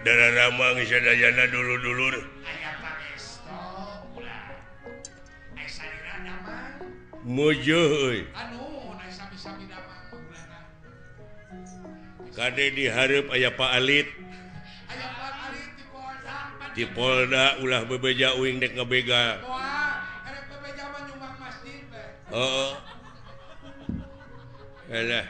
Darah Ramang sadayana dulur-dulur. Mujuh euy. Kade dihareup aya Pak Alit. Di Polda ulah bebeja uing dek ngabegal. Heeh. Alah.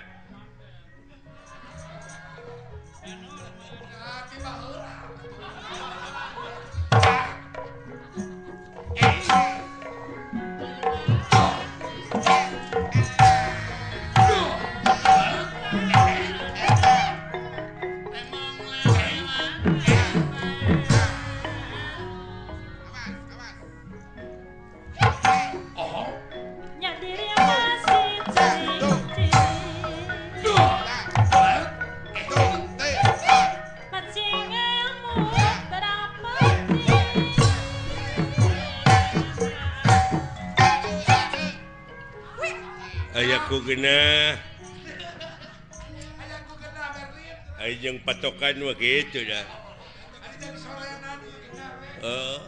Genah jeung patokan mah kitu dah. Heeh.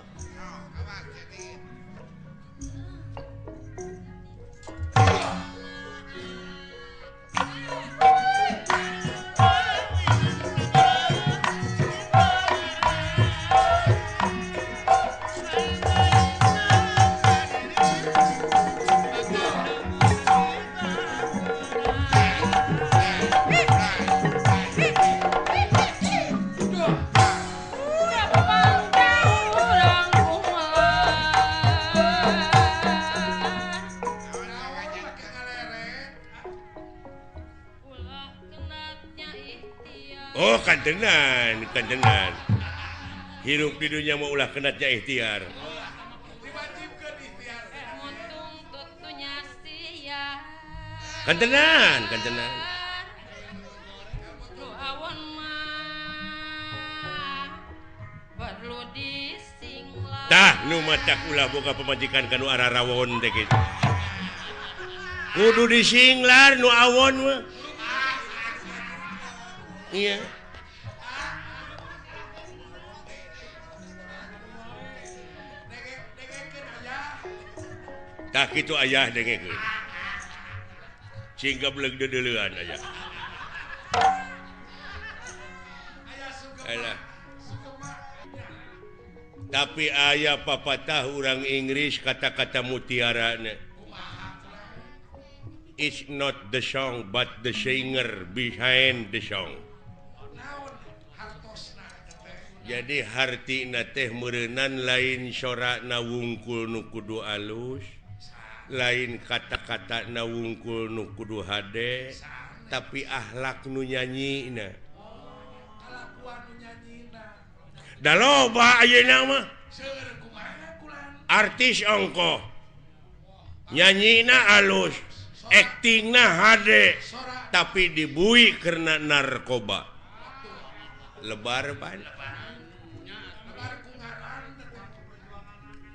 Oh kantenan, kantenan. Hirup di dunia mau ulah kenatnya ikhtiar. Kantenan, kantenan. Tah nu matak ulah boga pamajikan kanu ararawon teh kitu. Kudu disinglar nu awon mah. Iya. Tah kitu ayah dengekeun. Cing gableg deudeuleun ayah. Alah. Tapi ayah papatah urang Inggris kata-kata mutiarana. It's not the song but the singer behind the song. Jadi hartina teh meureunan lain sorana wungkul nu kudu alus, lain kata-kata na wungkul nu kudu hade, tapi akhlak nu nyanyina. Da loba ayeuna mah artis ongkoh nyanyina alus, aktingna hade, tapi dibui karena narkoba. Lebar pan.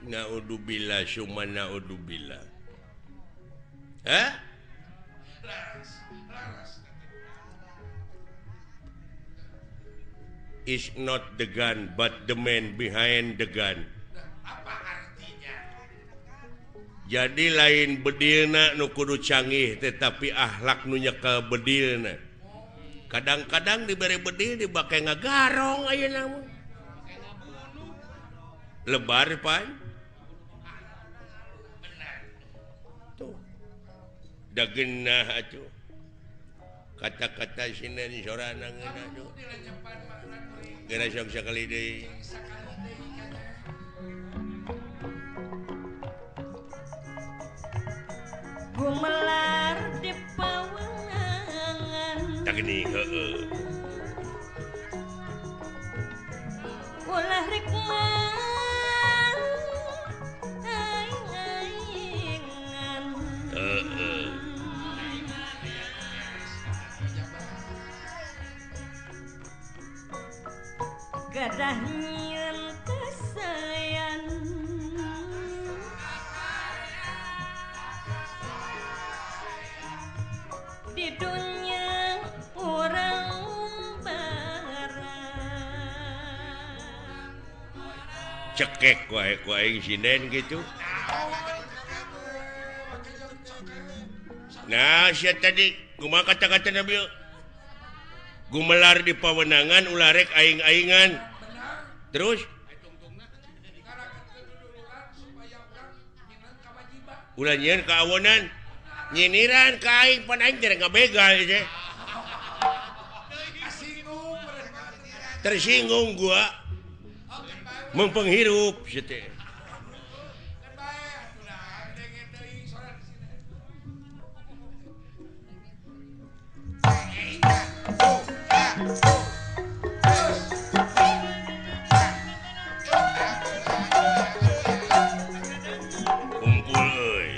Naudzubillah summa naudzubillah. Hah? It's not the gun but the man behind the gun. Apa artinya? Jadi lain bedilna nu kudu canggih tetapi akhlak nu nyekel bedilna. Kadang-kadang dibere bedil dibake ngagarong ayeuna mah. Lebar pan. Tuh. Da geunah atuh. Kata-kata sinden sorana ngeunah tuh. Geura sok sakali deui. Gumelar di pawengan. Tah geuning heueuh. Ulah rek mah aing-aingan. Heeh. Kedah nyieun kasayan di dunya urang barang. Cekek wae ku aing sinden gitu. Nah, sia tadi kumaha kata-kata Nabi? Gumelar di pawenangan ulah rek aing-aingan. Terus ulah nyieun kaawonan, nyiniran ka aing pan aing teh ngabegal teh. Tersinggung gua. Mempenghirup sia teh. Kumpul euy.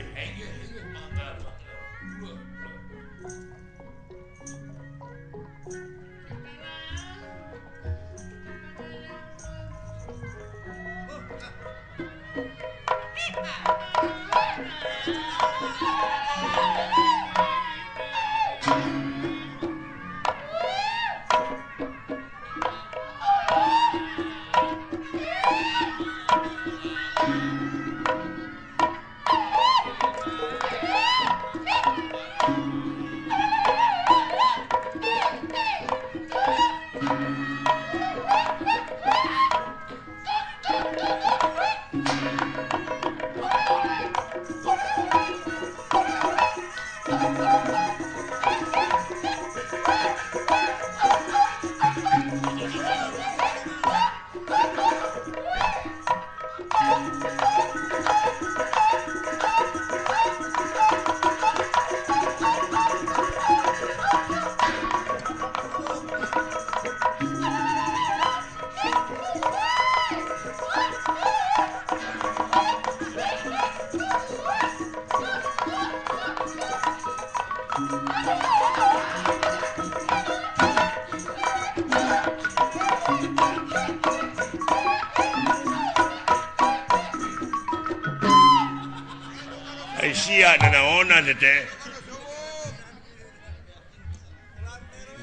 Sia nanaonan teh.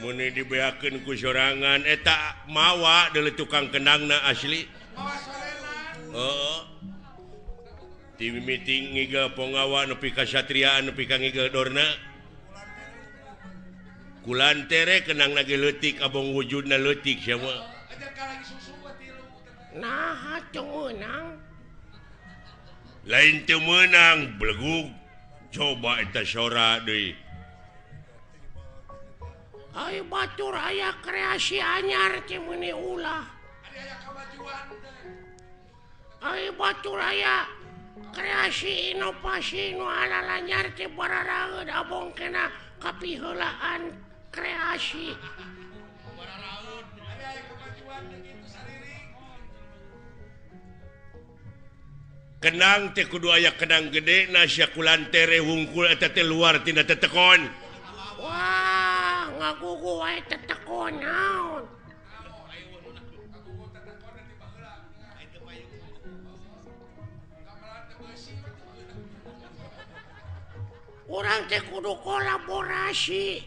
Mun dibeakeun ku sorangan eta mawa deuleu tukang kendangna asli. Heeh. Ti mimiti ngigel ponggawa nepi ka satriaan nepi ka ngigel dorna. Kulantere kendangna ge leutik abong wujudna leutik sia mah. Nah, teu meunang. Lain teu meunang belegug. Coba eta sora deui. Ai batur aya kreasi anyar teh meuni ulah. Ai batur aya kreasi inovasi nu alalanyar teh bararaeud abong kena kapiheulaan kreasi. Kenang teh kudu aya kenang gede na sia kulantere wungkul eta teh luar tina tetekon. Wah, ngagugu wae tetekon naon. Urang teh kudu kolaborasi.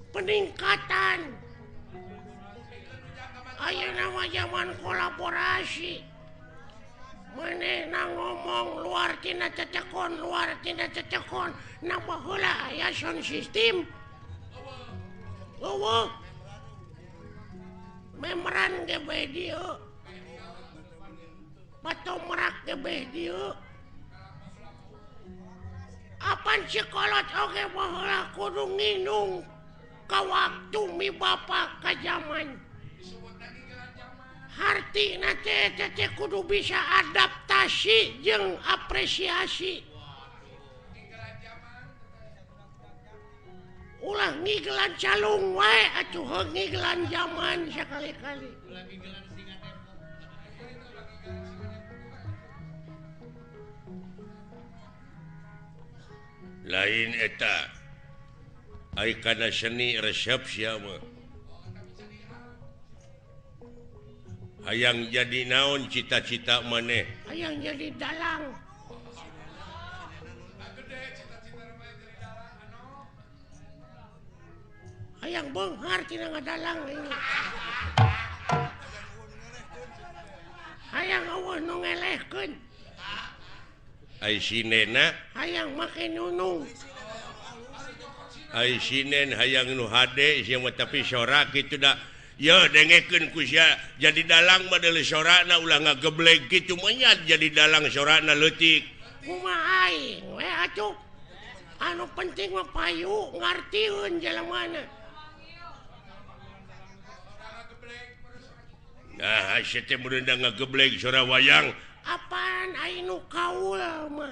Peningkatan. Ayeuna mah zaman kolaborasi. Manehna ngomong luar tina tetekon, luar tina tetekon. Na baheula aya sound system. Eueuh. Memeran ge bae dieu. Patomrak ge bae dieu. Apan si kolot oge baheula kudu nginung ka waktu mi bapa ka zaman. Hartina teh teh kudu bisa adaptasi jeung apresiasi. Ulah ngigelan calung wae atuh heuh ngigelan zaman sakali-kali. Lain eta ai kana seni resep sia mah. Hayang jadi naon cita-cita maneh? Hayang jadi dalang. Hayang beunghar tina ngadalang ini. Hayang eueuh nu ngelehkeun. Ai sinena hayang make nunung. Ai sinen hayang nu hade sia mah tapi sora kitu da. Ye dengekeun ku sia jadi dalang mah deuleu sorana ulah ngageblek kitu menyat jadi dalang sorana leutik. Kumaha aing we atuh. Anu penting mah payu ngartieun jelemana. Nah, sia teh meureun ngageblek sora wayang. Apaan aing nu kaul mah.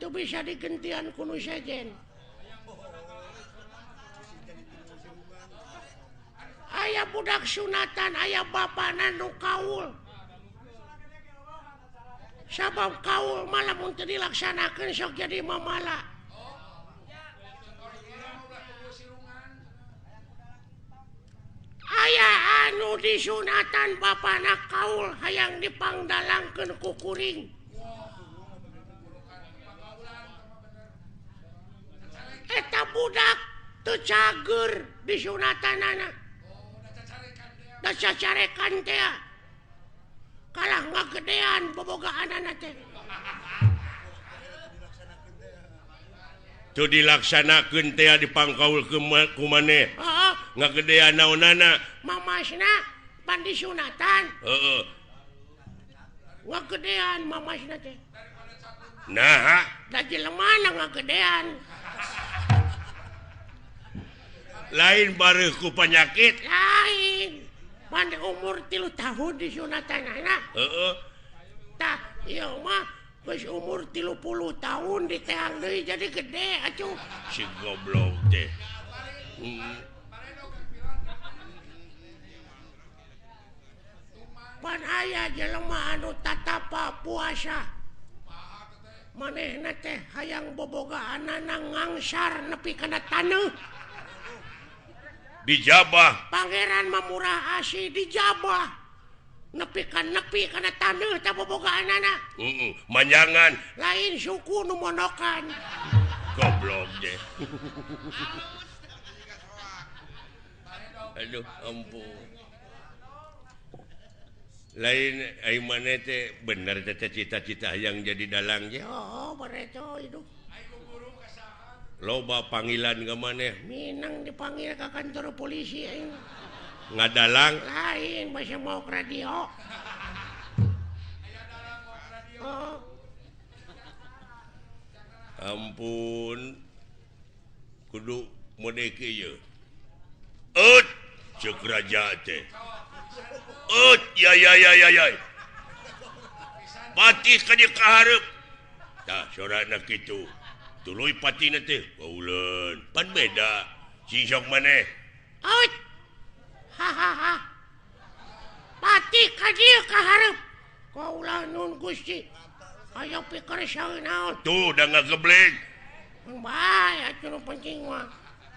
Teu bisa digentian ku nu sejen. Aya budak sunatan, aya bapana nu kaul. Sabab kaul mah lamun teu dilaksanakeun sok jadi mamala. Aya anu disunatan bapana kaul hayang dipangdalangkeun ku kuring. Eta budak teu cager disunatanana. Da cacarekan teh kalah ngagedean bobogaanana teh. Teu dilaksanakeun teh dipangkaul ku maneh. Heeh, ngagedean naonana? Mamasna pan disunatan. Heeh. Ngagedean mamasna teh. Naha? Da jelemana ngagedean. Lain bareuh ku panyakit. Lain. Pan umur 3 tahun disunatanana. Heeh. Tah, ieu mah geus umur 30 tahun diteang deui jadi gede atuh. Si goblok teh. Pan aya jelema anu tatapa puasa. Manehna teh hayang bobogaanana ngangsar nepi kana taneuh. Dijabah. Pangeran Mamurah Asih dijabah. Nepi kana taneuh teh bobogaanana. Heeh, manjangan. Lain suku nu monokan. Goblok deh. Aduh, ampun. Lain ai maneh teh bener teh cita-cita hayang jadi dalang ge. Oh, bareto hidup. Loba panggilan ke maneh? Minang dipanggil ke kantor polisi aing. Ngadalang? Lain basa mau ke radio. Oh. Ampun. Kudu mode kieu. Eut ceuk raja teh. Eut ya ya ya ya ya. Patih ka dieu ka hareup. Tah sorana kitu. Tuluy patina teh kauleun pan beda sing sok maneh. Out. Ha ha ha. Pati ka dieu ka hareup. Kaula nun Gusti. Aya pikir saeun naon. Tuh da ngageblek. Bae atuh nu penting mah.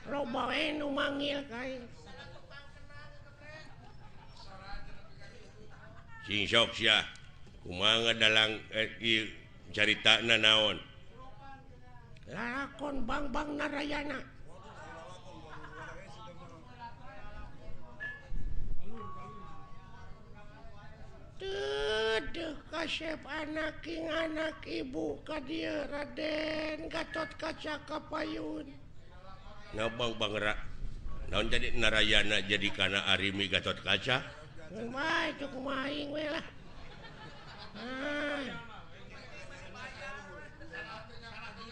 Loba we nu manggil ka aing. Sing sok sia. Kumaha ngadalang ieu caritana naon? Lalakon Bangbang Narayana. Dedeh kasep anak king anak ibu ka dieu Raden Gatot Kaca Kapayun. Ngabang Bang naon jadi Narayana jadi kana Arimi Gatot Kaca? Kumaha itu kumaha aing we lah. Ah.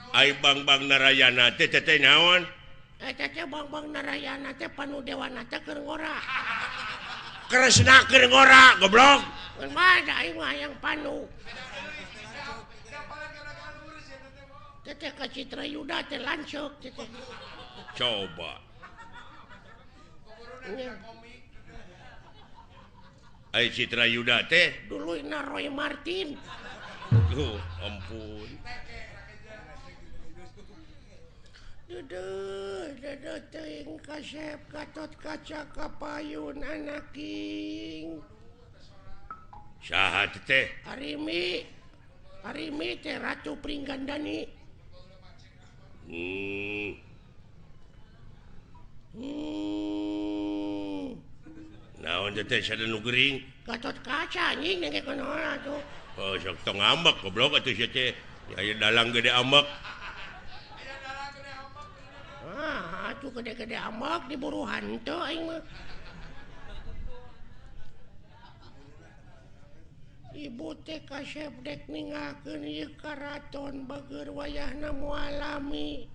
Ai Bangbang Narayana teh teh naon? Eta teh Bangbang Narayana teh panu dewana teh keur ngora. Kresna keur ngora goblok. Kumaha da aing mah hayang panu. Teh teh ka Citra Yuda teh lanceuk teh. Coba. Ai Citra Yuda teh duluyna Roy Martin. Duh, ampun. Duduh, duduh teuing kasep Gatot Kaca Kapayun anaking. Saha teh? Arimi. Arimi teh Ratu Pringgandani. Naon teh sada nu gering? Gatot Kaca anjing dengekeun heula atuh. Oh, sok tong ambek goblok atuh sia teh. Aya dalang gede ambek. Ah, atuh gede-gede ambek diburu hantu aing mah. Ibu teh kasep dek ninggalkeun ieu karaton bageur wayahna moal lami.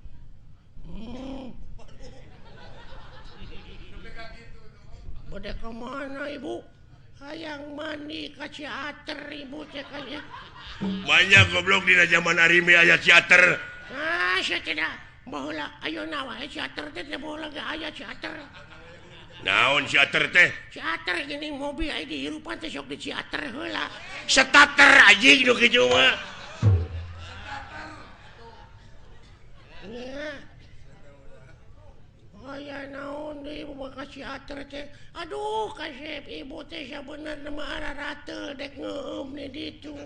Bade ka mana ibu? Hayang mandi ka Ciater ibu teh ka. Banyak goblok dina zaman Arimi aya Ciater. Ah, sia tidak. Baheula ayeuna wae Ciater teh teh baheula ge aya Ciater. Naon Ciater teh? Ciater geuning mobil aya dihirupan teh sok di Ciater heula. Starter anjing nu kitu mah. Nya. Aya naon deui ibu ka Ciater teh. Aduh kasep ibu teh sabenerna mah ararateul dek ngeueum di ditu.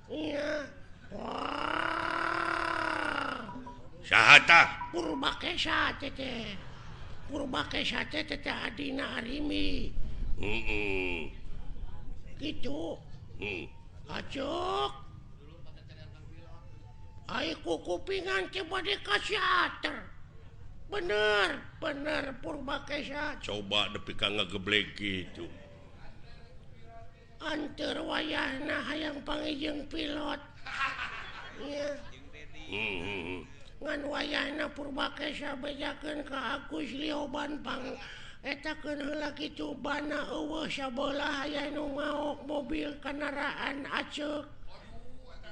Nya. Wah. Saha tah? Purbakesa teh teh. Purbakesa teh teh adina Arimi. Heeh. Kitu. Acuk. Ai kukupingan teh bade ka Ciater. Bener, bener Purbakesa. Coba nepi ka ngageblek kitu. Anteur wayahna hayang panggih pilot. Nya. Ngan wayahna Purbakesa bejakeun ka Agus Lioban pang etakeun heula kitu bana eueuh sabelah aya nu maok mobil kendaraan aceuk.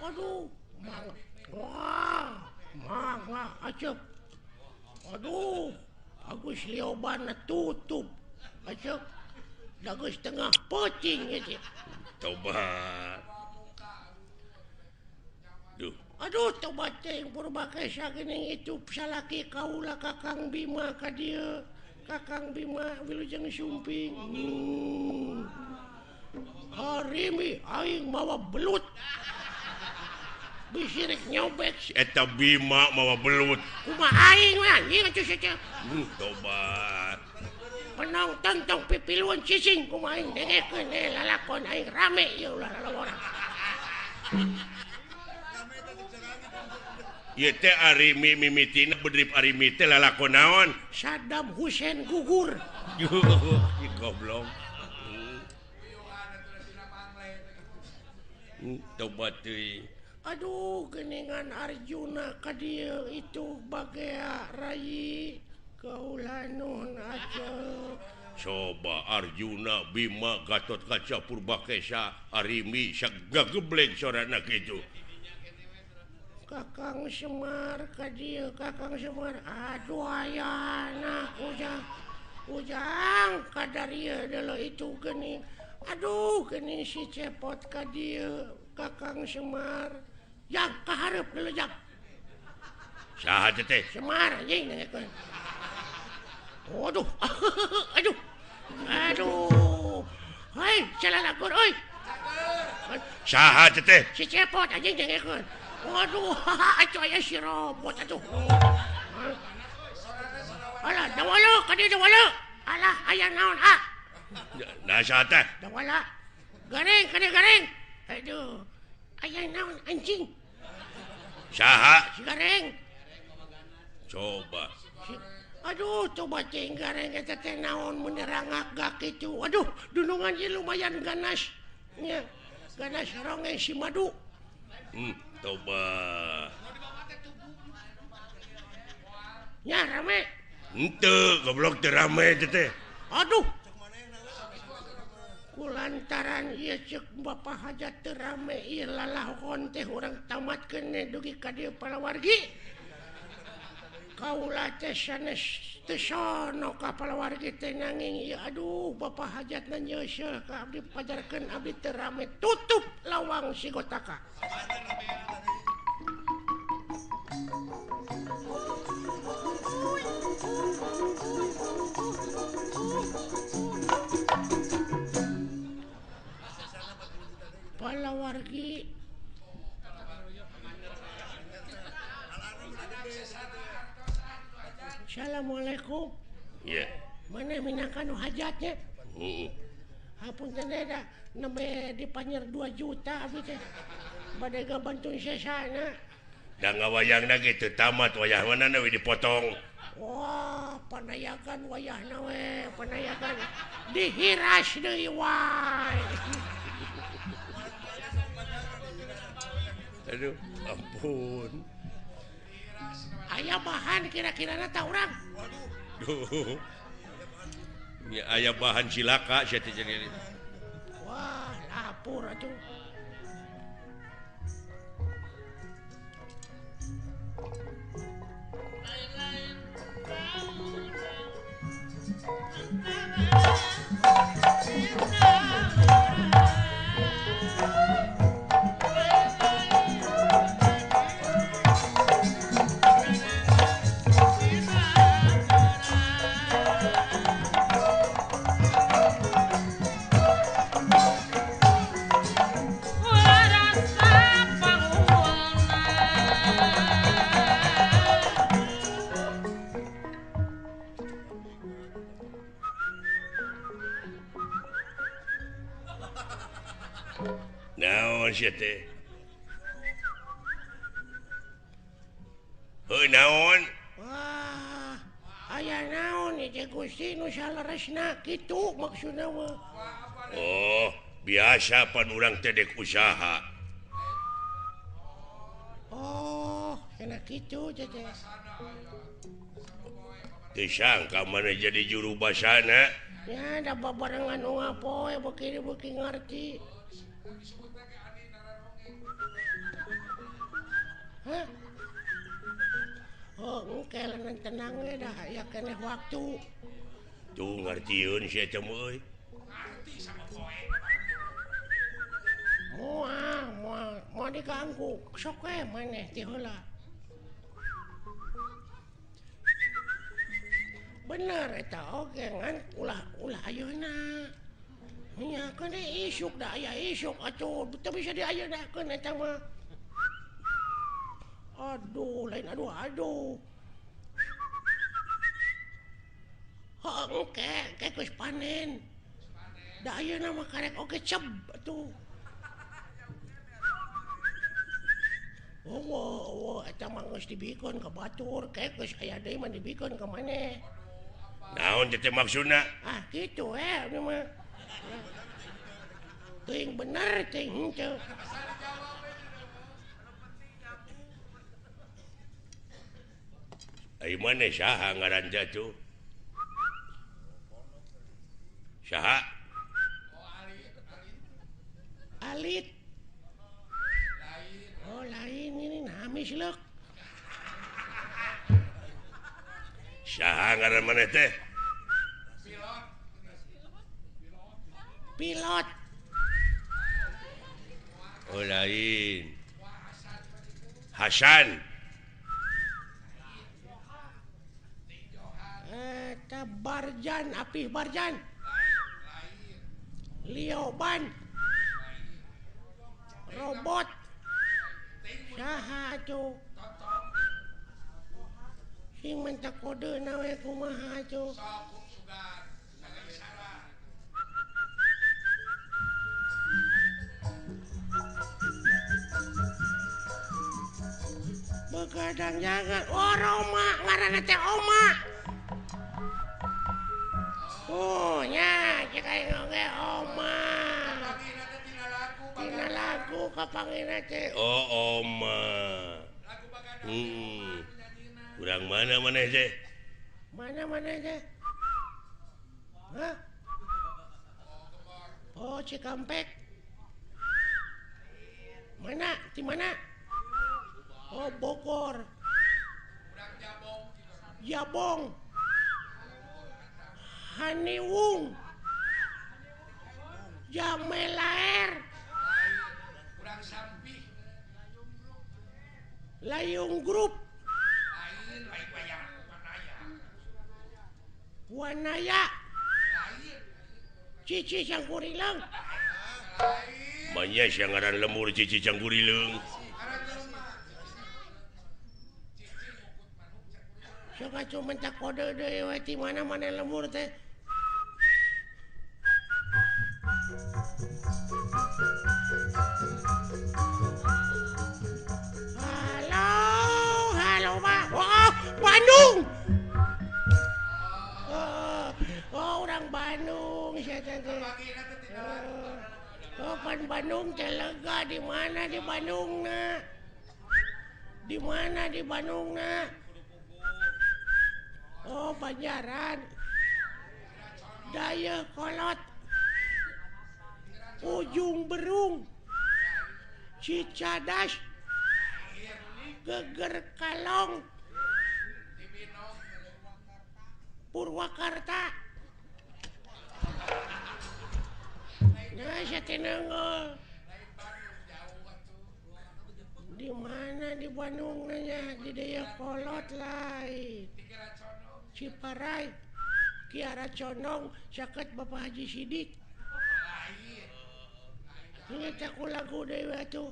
Aduh, mangga. Wah, mangga aceuk. Aduh, Agus Lioban tutup. Aceuk. Da geus tengah peuting ieu teh. Tobat. Duh. Aduh, tobat teh Purbakesa geuning itu salaki kaula Kakang Bima ka dieu. Kakang Bima wilujeng sumping. Arimi aing mawa belut. Bisi rek nyobek si eta Bima mawa belut. Kumaha aing we anjing atuh sia teh. Tobat. Penonton tong pipiluan cicing kumaha aing dengekeun lalakon aing rame ieu ulah lalawara. Ieu teh Arimi mimitina bedrip Arimi teh lalakon naon? Saddam Hussein gugur. Goblok. Tobat teuing. Aduh, geningan Arjuna ka dieu itu bagea rayi kaula nun aceuk. Coba Arjuna, Bima, Gatot Kaca, Purbakesa, Arimi sagageblek sorana kitu. Kakang Semar ka dieu, Kakang Semar. Aduh ayana ujang. Ujang kadarieu deuleu itu geuning. Aduh geuning si Cepot ka dieu, Kakang Semar. Jang kahareup deuleu jang. Saha teh? Semar anjing dengekeun. Aduh. Aduh. Aduh. Hei, salalakon euy. Saha teh? Si Cepot anjing dengekeun. Waduh, atuh aya si robot atuh. Alah, dawala ka dieu dawala. Alah, aya naon ah? Nah, saha teh? Dawala. Gareng ka dieu gareng. Aduh. Aya naon anjing? Saha? Si gareng. Coba. Aduh, coba cing gareng eta teh naon mun rangak kitu. Aduh, dunungan ieu lumayan ganas. Nya, ganas ronge si madu. Coba. Nya rame. Henteu, goblok teu rame teh. Aduh. Kulantaran ieu ceuk Bapak Hajat teu rame ieu lalahon teh urang tamatkeun dugi ka dieu palawargi. Kaula teh sanes teu sono ka palawargi teh nanging ieu aduh Bapak Hajatna nyeuseul ka abdi pajarkeun abdi teu rame tutup lawang Sigotaka. Assalamualaikum. Iya. Mana minangka nu hajatnya? Heeh. Hapunten da nembe dipanyer 2 juta abdi teh. Bade gabantuan sesana. Da ngawayangna ge teu tamat wayah mana we dipotong. Wah, panayagan wayahna we, panayagan dihiras deui wae. Aduh, ampun. Aya bahan kira-kirana ta urang. Waduh. Nya aya bahan cilaka sia teh jadi. Wah, lapur atuh. Naon sia teh? Heuh naon? Wah, aya naon ieu teh Gusti nu saleresna kitu maksudna mah. Oh, biasa pan urang teh dek usaha. Oh, kena kitu teh. Teu sangka maneh jadi juru basana. Ya, da babarengan unggal poe beuki ngarti. Hah? Oh, engke leungeun tenang we dah aya keneh waktu. Tuh ngartieun sia teh euy. Ngarti sama poe. Moal, moal, moal diganggu. Sok we maneh ti heula. Bener eta oge ngan ulah ayeuna. Nya keun isuk da aya isuk atuh teu bisa diayeunakeun eta mah. Aduh, lain aduh aduh. Heuh, engke geus panen. Da ayeuna mah karek oge ceb atuh. Oh, eta mah geus dibikeun ka batur, ke geus aya deui mah dibikeun ka maneh. Naon teh maksudna? Ah, kitu we ieu mah. Teuing bener teuing henteu. Ai maneh saha ngaran teh atuh? Saha? Alit. Oh, lain ini namis leuk. Saha ngaran maneh teh? Pilot. Pilot. Oh, lain. Hasan. Eta Barjan, Apih Barjan. Lioban. Robot. Saha atuh? Sing minta kode na we kumaha atuh? Begadang jangan. Oh, Roma ngaranna teh Oma. Oh, nya cek aing oge Oma. Tina lagu kapangina teh. Oh, Oma. Urang mana maneh teh? Mana maneh teh? Hah? Oh, Cikampek. Mana? Di mana? Oh, Bogor. Jabong. Haniwung. Jamelaer. Layung Group. Wanaya. Cici Cangkurileung. Manya sia ngaran lemur Cici Cangkurileung. Sok atuh minta kode deui we ti mana maneh lembur teh. Halo, halo Pak. Oh, Bandung. Oh, orang Bandung sia teh. Oh, pan Bandung teh lega di mana di Bandungna? Di mana di Bandungna? Oh, Banjaran. Dayakolot. Ujung Berung. Cicadas. Geger Kalong. Purwakarta. Nah, saya tenang. Di mana di Bandung nanya di Dayakolot lain. Ciparai, Kiara Condong, saket Bapak Haji Sidik. Ini aku lagu deui atuh.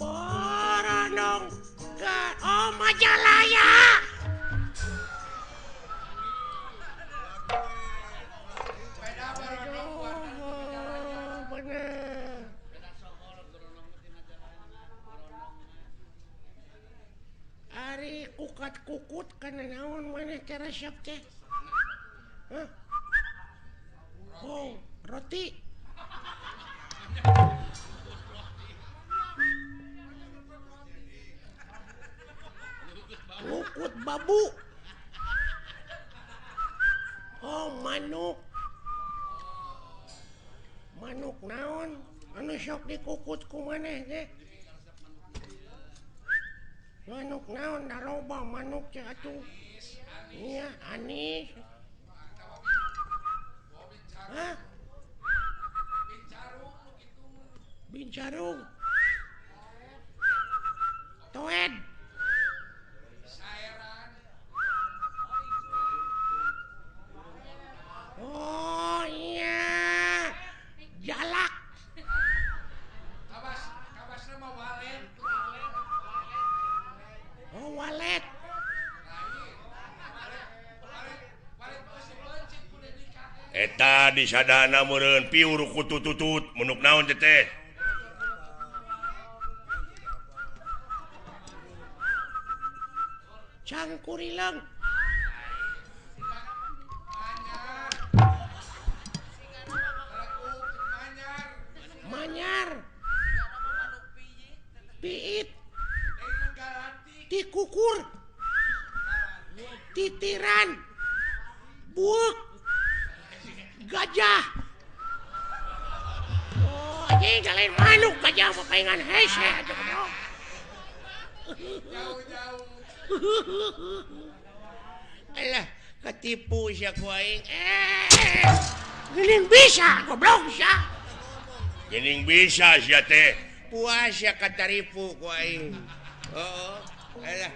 Boronong ke oh Majalaya. Aduh, bener. Ari kukat-kukut kana naon maneh teh resep teh? Hah? Oh, roti. Kukut babu. Oh, manuk. Manuk naon? Anu sok dikukut ku maneh teh? Manuk naon da loba manuk teh atuh. Iya, anis. Hah? Bincarung. Toed. Oh iya. Jalak. Kawas, kawasna mah walet. Oh, walet. Eta disadana meureun piur kutututut menuk naon teh teh. Cangkurileung. Manyar. Piit. Tikukur. Titiran. Buuk. Gajah. Oh, anjing lain manuk gajah mah paingan hese aja goblok. Jauh-jauh. Alah, ketipu sia ku aing. Geuning bisa goblok sia. Geuning bisa sia teh. Puas sia kataripu ku aing. Heeh. Alah.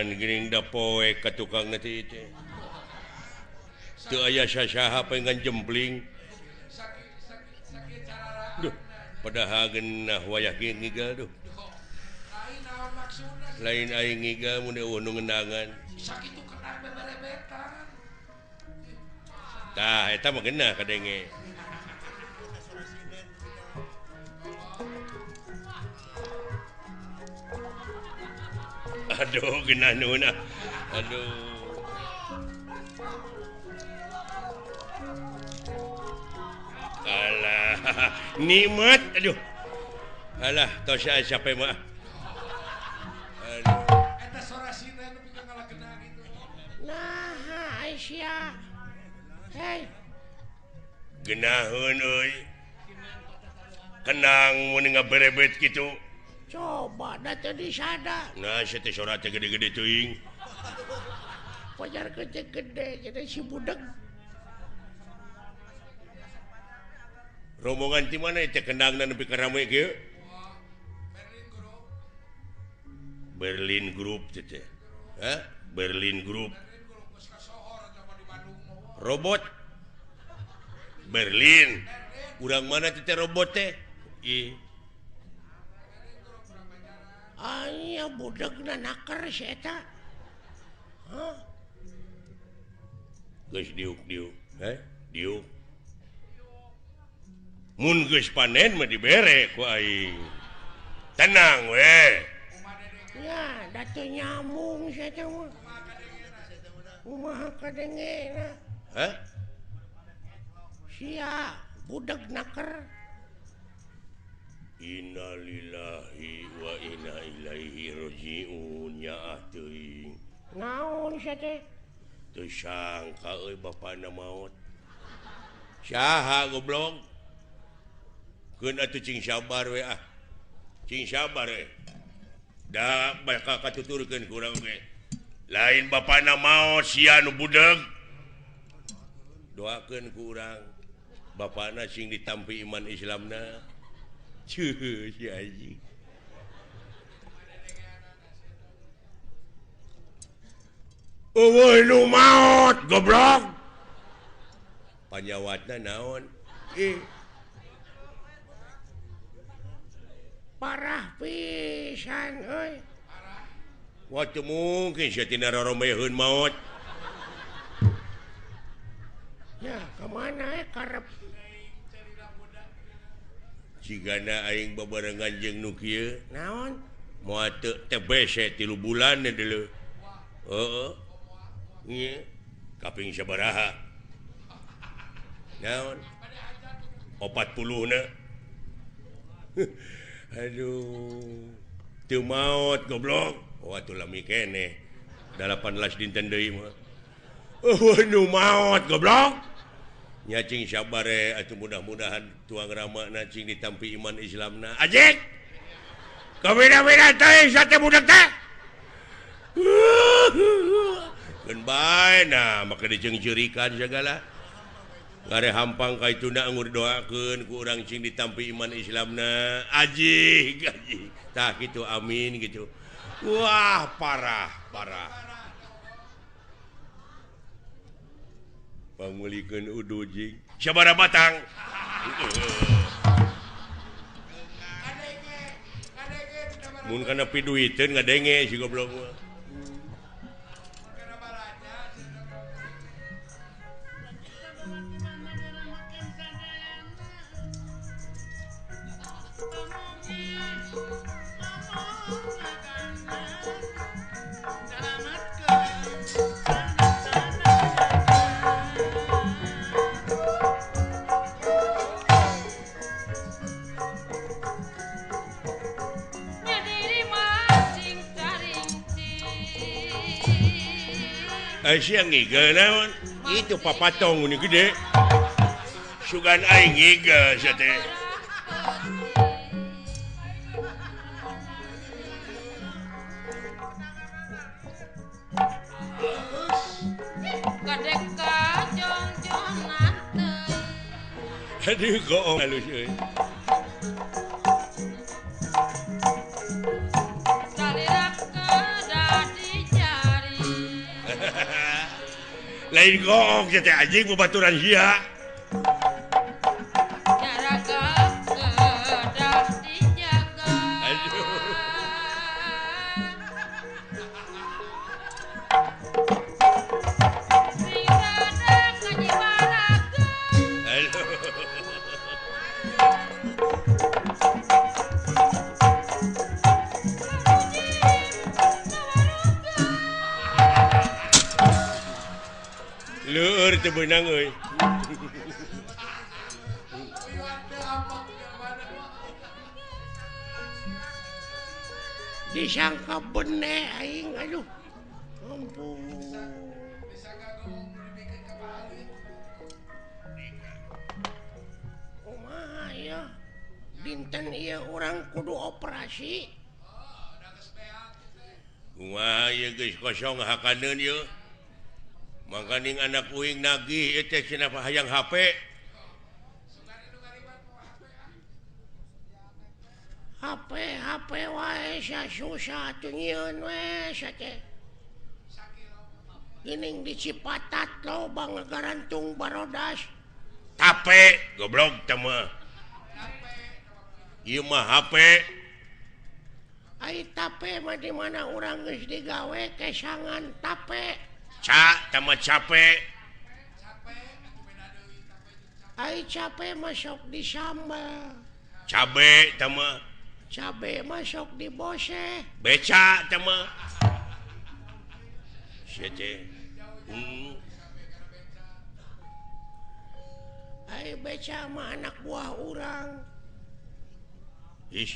Geuning da poek ka tukang teh teh. Teu aya sasaha paingan jempling. Duh, padahal geunah wayah ge ngigal duh. Lain aing ngigal mun eueuh nu ngendangan. Sakitu kenang beberebetan. Tah eta mah geunah kadenge. Aduh, geunah nuhun ah. Aduh. Nikmat aduh. Alah tos capek mah. Aduh. Eta sorasina nu pikeun ngalakena gitu. Nah, Aisyah. Hei. Geunaheun euy. Kenang mun ngaberebet kitu. Coba da teu disada. Nah, sia teh sora teh gede-gede teuing. Pajar gede-gede jadi si budeg. Rombongan ti mana teh kendangna nepi ka rame kieu? Berlin Group teh teh. Hah? Berlin Group. Robot Berlin. Urang mana teh robot teh? Ih. Aya budegna naker si eta. Hah? Geus diuk-diuk, heh? Diuk. Mun geus panen mah dibere ku aing. Tenang we. Ya, da teu nyambung si eta mah. Kumaha kadengena? Hah? Sia budeg naker. Innalillahi wa inna ilaihi rajiun ya teuing. Naon sia teh? Teu sangka euy bapana maot. Saha goblok? Keun atuh cing sabar we ah. Cing sabar we. Da bakal katuturkeun ku urang ge. Lain bapana maot sia nu budeg. Doakeun ku urang bapana sing ditampi iman Islamna. Cuh, si anjing. Eueuh nu maot goblok. Panyawatna naon? Ih. Parah pisan euy. Wah teu mungkin sia tina roromeheun maot. Ya, ka mana karep? Cigana aing babarengan jeung nu kieu. Naon? Moal teu TBC 3 bulan deuleu. Heeh. Nya kaping sabaraha? Naon? 40 na. Aduh. Teu maot goblok. Oh atuh lami keneh. 18 dinten deui mah. Eueuh nu maot goblok. Nya cing sabare atuh mudah-mudahan tuang ramana cing ditampi iman Islamna. Ajik. Kabeda-beda teh sate budak teh. Keun bae nah make diceungceurikan sagala. Ngare hampang ka ituna anggur doakeun ku urang cing ditampi iman Islamna. Ajik, ajik. Tah kitu amin gitu. Wah, parah, parah. Pangulikeun udu jing. Sabaraha batang? Mun kana piduiteun ngadenge si goblok mah. Siang ngigel naon? Itu papatong ini gede. Sugan aing ngigel sia teh. Aduh goong halus euy. Lain goong teh anjing babaturan sia. Aduh. Leur teu beunang euy. Disangka bene aing aduh. Ampun. Kumaha ya? Dinten ieu urang kudu operasi. Kumaha ieu geus kosong hakaneun ieu. Mangkaning anak uing nagih ieu teh cenah hayang HP. HP HP wae susah atuh nyieun we sia teh. Geuning di Cipatat loba ngagarantung barodas. Tape goblok teh mah. Ieu mah HP. Ai tape mah di mana urang geus digawe kesangan tape. Ca tama capek. Ai cape masuk di sambal. Cabe tama. Cabe masuk di bose. Beca tama. Sia teh. Ai beca mah anak buah urang. Ih.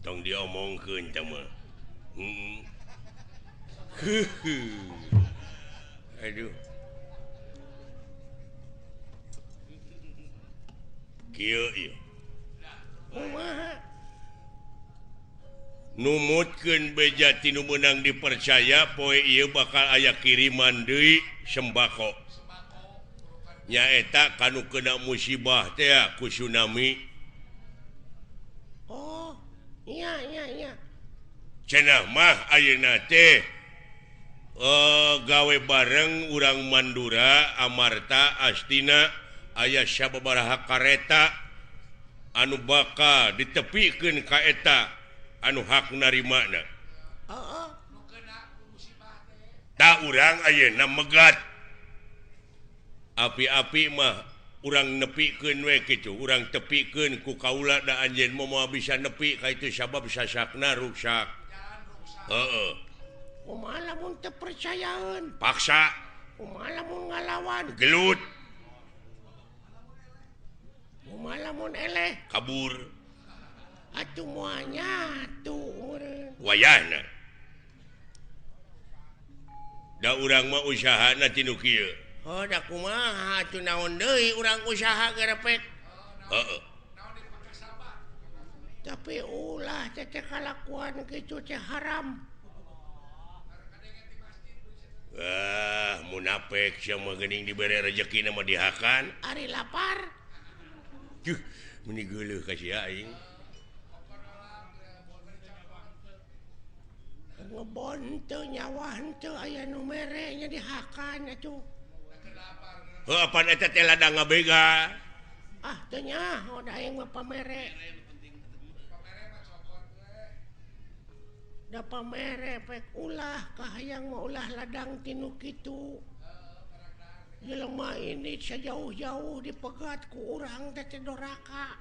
Tong diomongkeun tama. Aduh. Kieu ieu. Kumaha? Numutkeun beja ti nu meunang dipercaya poe ieu bakal aya kiriman deui sembako. Nyaeta kanu kena musibah teh ku tsunami. Oh, iya iya iya. Cenah mah ayeuna teh gawe bareng urang Mandura Amarta Astina aya sababaraha kareta anu bakal ditepikeun ka eta anu hak narimana. Heeh. Ta urang ayeuna megat. Api-api mah urang nepikeun we kitu, urang tepikeun ku kaula da anjeun moal bisa nepi ka itu sabab sasakna ruksak. Heeh. Kumaha lamun teu percayaeun? Paksa. Kumaha lamun ngalawan? Gelut. Kumaha lamun eleh? Kabur. Atuh moal nyatu meureun. Wayahna. Da urang mah usahana ti nu kieu. Oh, da kumaha atuh naon deui urang usaha gerepek. Heeh. Tapi ulah teh kalakuan kitu teh haram. Ah, munafik sia mah geuning dibere rejeki mah dihakan. Ari lapar. Juh, meuni geuleuh ka sia aing. Ngebon teu nyawa henteu aya nu mere nya dihakan atuh. Heuh, apan eta teh ladang ngabega. Ah, teu nyaho da aing mah pamere. Da pamere pek ulah kahayang mah ulah ladang tinu kitu. Jelema ini sejauh-jauh dipegat ku urang teh teh doraka.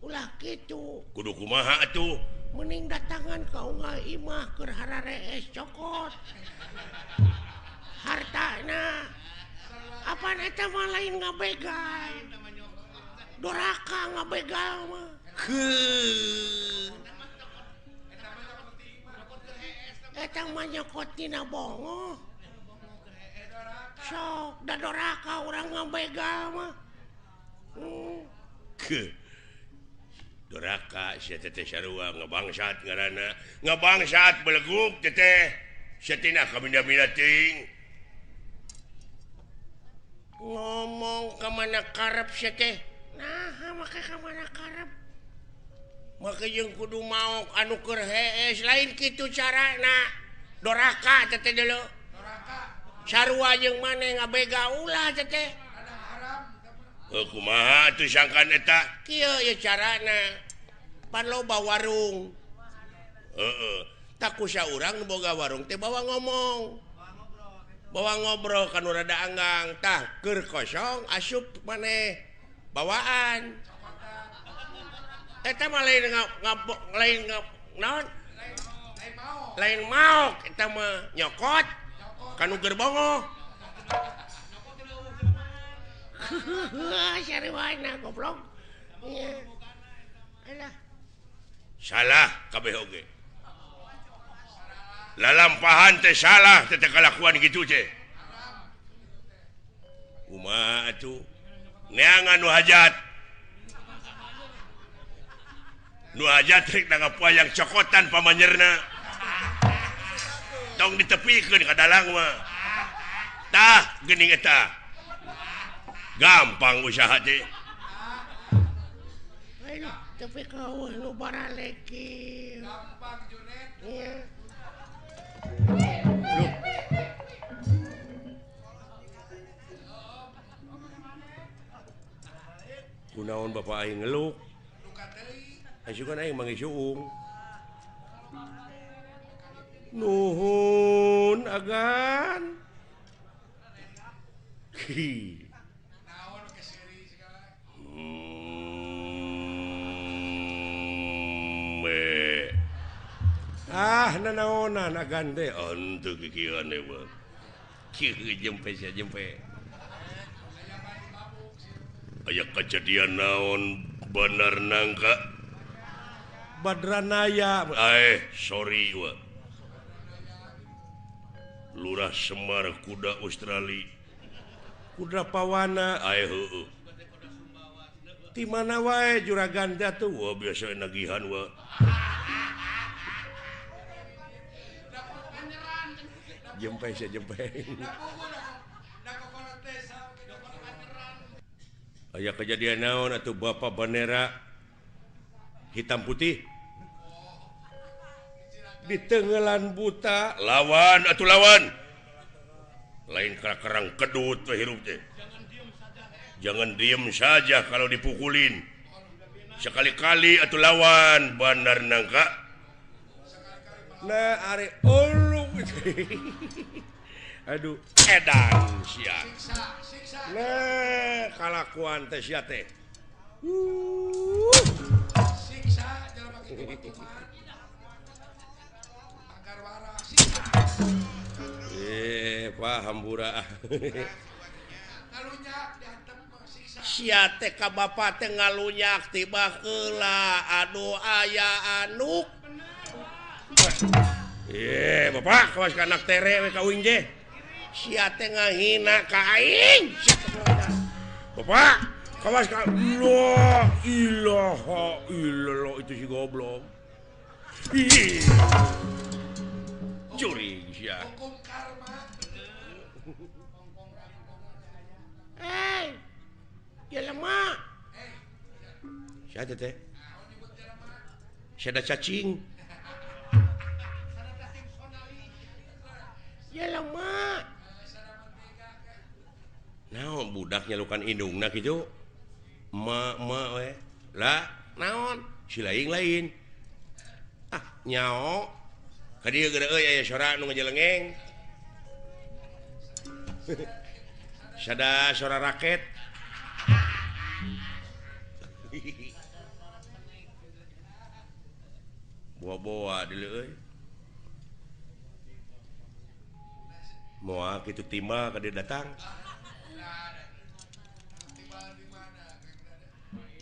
Ulah kitu. Kudu kumaha atuh? Mending datangan ka unggal imah keur hararees cokot. Hartana. Apan eta mah lain ngabegal. Doraka ngabegal mah. Heuh. Eta mah nyokot tina bongo. Sok da doraka urang ngabegal mah. Ke. Doraka sia teh sarua ngabangsat ngaranna. Ngabangsat beleguk teh teh. Sia tina kabinda-binda teuing. Ngomong ka mana karep sia teh? Naha make ka mana karep? Make jeung kudu maok anu keur hees lain kitu carana. Doraka teh teh deuleu. Doraka. Sarua jeung maneh ngabega ulah teh teh. Heuh kumaha atuh sangkan eta? Kieu ye carana. Pan loba warung. Heeh. Tak ku saurang nu boga warung teh bawa ngomong. Bawa ngobrol kan rada anggang. Tah keur kosong asup maneh bawaan. Eta mah lain lain naon? Lain maok eta mah nyokot kanu gerbongo. Sarwana goblok. Alah. Salah kabeh oge. Lalampahan teh salah teh kalakuan kitu teh. Kumaha atuh? Neangan nu hajat. Nu hajat rek nanggap wayang cokotan pamanyerna. Tong ditepikeun ka dalang mah. Tah geuning eta. Gampang usaha teh. Tapi kau nu baraleki. Gampang Junet. Iya. Loh. Kunaon bapak aing ngeluk? Asukan aing manggih suung. Nuhun agan. Hi. Ah nanaonan agan teh henteu kikieuan we. Kieu jempe sia jempe. Aya kejadian naon bener nangka Badranaya. Sorry we. Lurah Semar kuda Australia. Kuda Pawana heueuh. Ti mana wae juragan teh atuh wah biasa nagihan we. Jempe sia jempe. Aya kejadian naon atuh bapak bendera hitam putih ditenggelan buta lawan atuh lawan lain kerang kedut we hirup teh. Jangan diem saja kalau dipukulin. Sekali-kali atuh lawan bandar nangka. Nah are ulu. Aduh edan sia. Nah kalakuan teh sia teh. Siksa jelema kitu mah. Agar waras siksa. Pak hampura. Ngalunyak diantem siksa. Sia teh ka bapa teh ngalunyak tiba heula aduh aya anuk. Bapak kawas ka anak tere we ka uing teh. Sia teh ngahina ka aing. Bapak kawas ka la ilaha illallah itu si goblok. Ih. Curi sia. Hukum karma. Hei, jelema. Sia teh teh. Sia da cacing. Jelema. Naon budak nyalukan indungna kitu? Ma ma we. Lah, naon? Si lain-lain. Ah, nyao. Ka dieu geura euy aya sora nu ngajelengeng. Sada sora raket. Boa-boa deuleu euy. Moal kitu timbal ka dieu datang.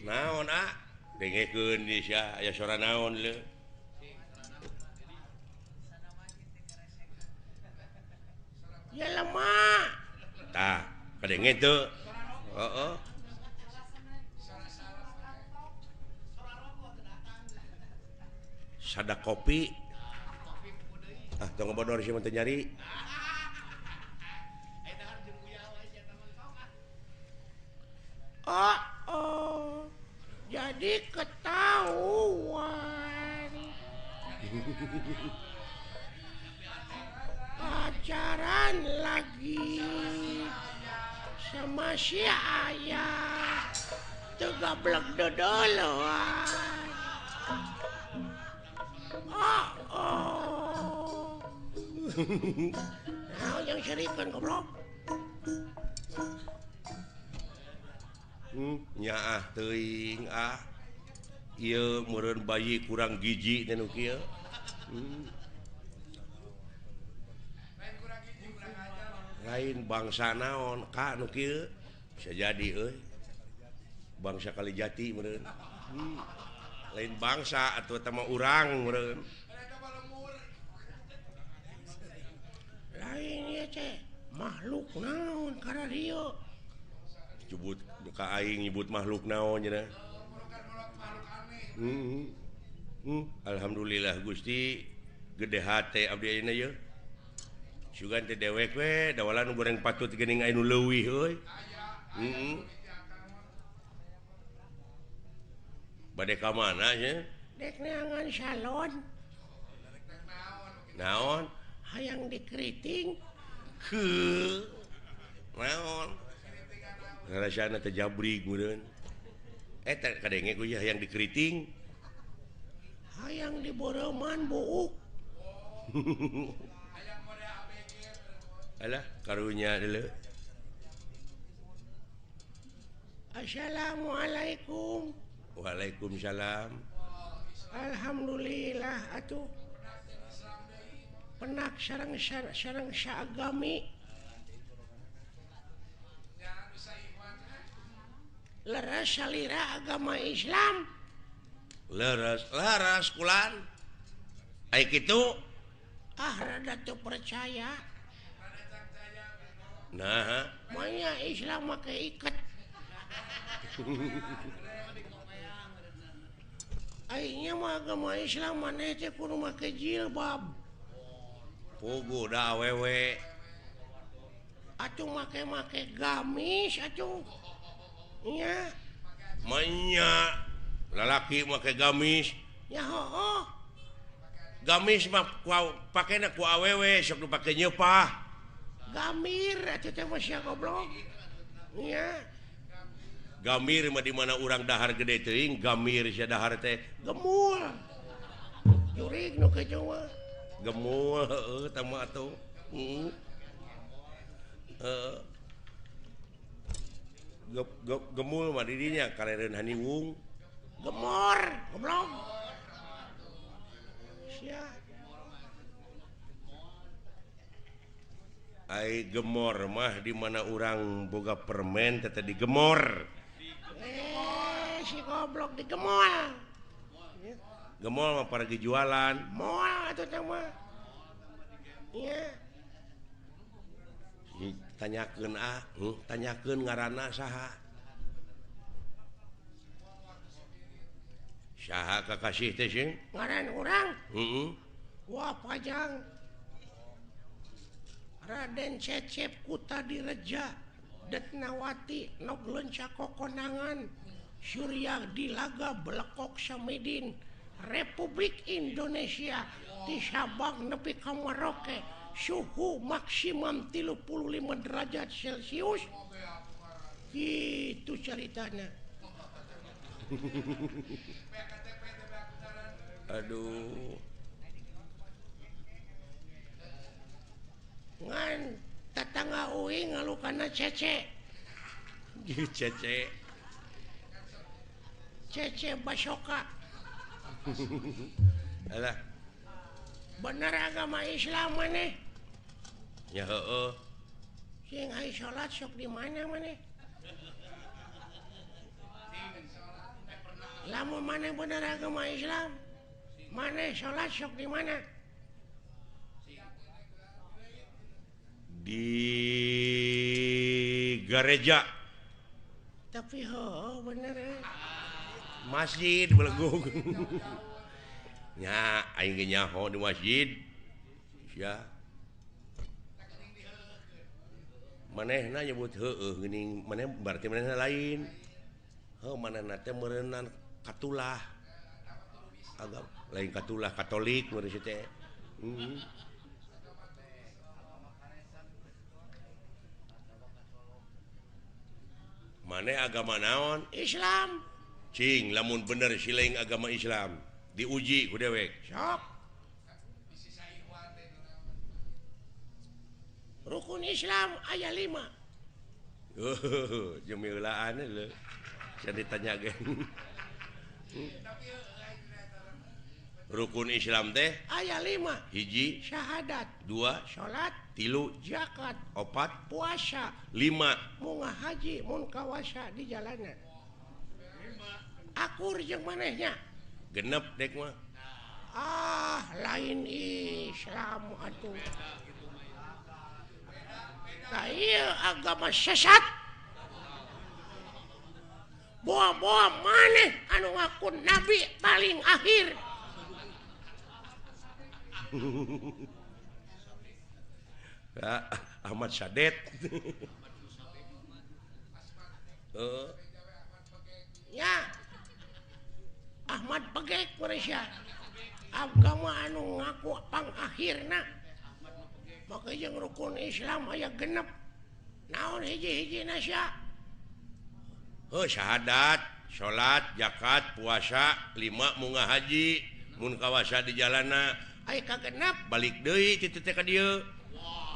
Naon ah? Dengekeun di sia aya sora naon leu. Jelema. Tah, kadenge teu. Heeh. Sada kopi. Ah, tong ngobodor sia mah teu nyari. Oh, oh. Jadi ketahuan. Pacaran lagi sama si ayah. Teu gablek dodoloan. Oh, oh. Naon yang serikeun goblok? Nyaah teuing ah. Ieu meureun bayi kurang gizi teh nu kieu. Lain bangsa naon ka nu kieu bisa jadi euy. Bangsa Kalijati meureun. Lain bangsa atuh eta mah urang meureun. Lain ieu teh makhluk naon kararieu. Nyebut ka aing nyebut makhluk naon cenah. Alhamdulillah Gusti gede hate abdi ayeuna yeuh. Sugan teh dewek we dawalan nu goreng patut geuning aya nu leuwih euy. Heeh. Bade ka mana nya? Dek neangan salon. Naon? Hayang dikeriting. Heuh. Naon? Ngarasana teh jabrig meureun. Eta kadenge ku hayang dikeriting. Hayang diboreuman buuk. Alah karunya deuleu. Assalamualaikum. Waalaikumsalam. Alhamdulillah atuh. Penak sareng sareng saagami. Leres salira agama Islam. Leres leres kulan. Ai kitu ah rada teu percaya. Nah, manya Islam make iket. Aingnya mah agama Islam maneh teh kudu make jilbab. Puguh da awewe. Atuh make-make gamis atuh. Nya. Manya lalaki make gamis. Ya hooh. Gamis mah pakena ku awewe sok nu pake nyeupah. Gamir atuh teh mah sia goblok. Nya. Gamir mah di mana urang dahar gede teuing, gamir sia dahar teh gemul. Jurig nu kitu mah. Gemul heueuh tah mah atuh. Heeh. Heeh. Gemul mah di dinya karereun haniwung. Gemor, goblok. Sia. Ai gemor mah di mana urang boga permen teh digemor. Si goblok digemol. Gemol mah paragi jualan. Moal atuh teh mah. Nya. Tanyakeun ah, tanyakeun ngaranna saha. Saha kakasih teh sing? Ngaran urang? Heeh. Wah pajang. Raden Cecep Kutadireja Detnawati nog leunca kokonangan Surya Dilaga Belekok Samidin Republik Indonesia di Sabang nepi ka Merauke suhu maksimum 35 derajat Celcius. Gitu ceritanya. Aduh. Ngan tetangga uing ngalukana cece. Cece. Cece Basoka. Alah. Bener agama Islam maneh? Ya heueuh. Sing ai salat sok di mana maneh? Lamun maneh bener agama Islam, maneh salat sok di mana? Di gereja. Tapi heueuh bener. Masjid belegung. Nya aing ge nyaho di masjid. Sia. Manehna nyebut heueuh geuning maneh berarti manehna lain. Heuh manehna teh meureunnan katulah. Agama lain katulah Katolik meureun si teh. Maneh agama naon? Islam. Cing lamun bener silaing agama Islam diuji ku dewek. Sok. Rukun Islam aya 5. Jeung miulaan leuh. Sia ditanya ge. Rukun Islam teh aya 5. Hiji syahadat, 2 salat, 3 zakat, 4 puasa, 5 munga haji mun kawasa di jalanan. Akur jeung manehnya. Genep dek mah. Ah, lain Islam atuh. Nah, iya agama sesat. Boa-boa maneh anu ngaku nabi paling akhir. Ahmad Sadet. Ya. Ahmad Pegek Malaysia. Agama anu ngaku pangakhirna. Maka jeung rukun Islam aya genep. Naon hiji-hijina sia? Heuh, syahadat, salat, zakat, puasa, 5 munggah haji, mun kawasa di jalana. Aya kagenep balik deui kitu teh ka dieu.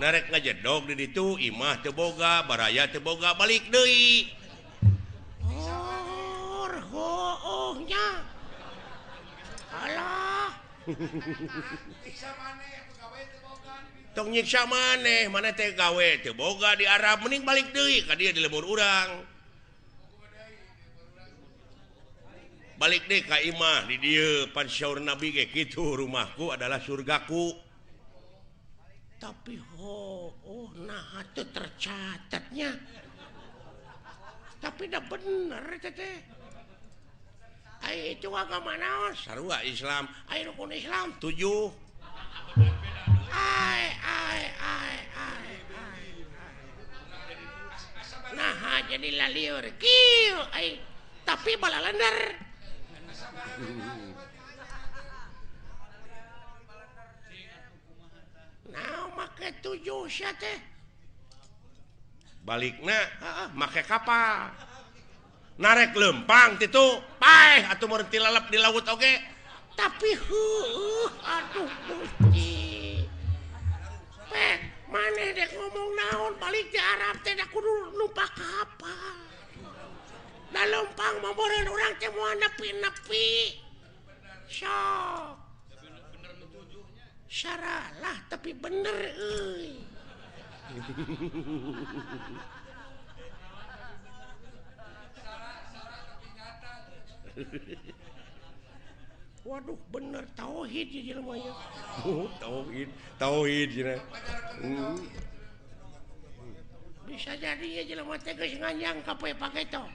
Narek ngajedog di ditu, imah teu boga, baraya teu boga, balik deui. Oh, nya. Alah. Tong nyiksa maneh, maneh teh gawe teu boga di Arab, mending balik deui ka dieu di lembur urang. Balik deui ka imah di dieu, pan syaur Nabi ge kitu, rumahku adalah surgaku. Tapi oh nah teu tercatatnya. Tapi dah bener teh. Ai itu agama naon? Sarua Islam. Ai rukun Islam 7. Ai ai ai ai. Nah jadi lalieur kieu ai tapi balalender. Nah make 7 sia teh. Balikna heeh make kapal. Narek lempang titu paeh atuh meureun tilalep di laut oge. Tapi heueuh aduh Gusti. Pek maneh dek ngomong naon balik di Arab teh da kudu numpak kapal. Da lempang mah meureun urang teh moal nepi-nepi. Sok. Saralah tapi bener euy. Waduh bener tauhid ieu jelema nya. Oh, tauhid, tauhid cenah. Bisa jadi ieu jelema teh geus nganyang ka poe paketo.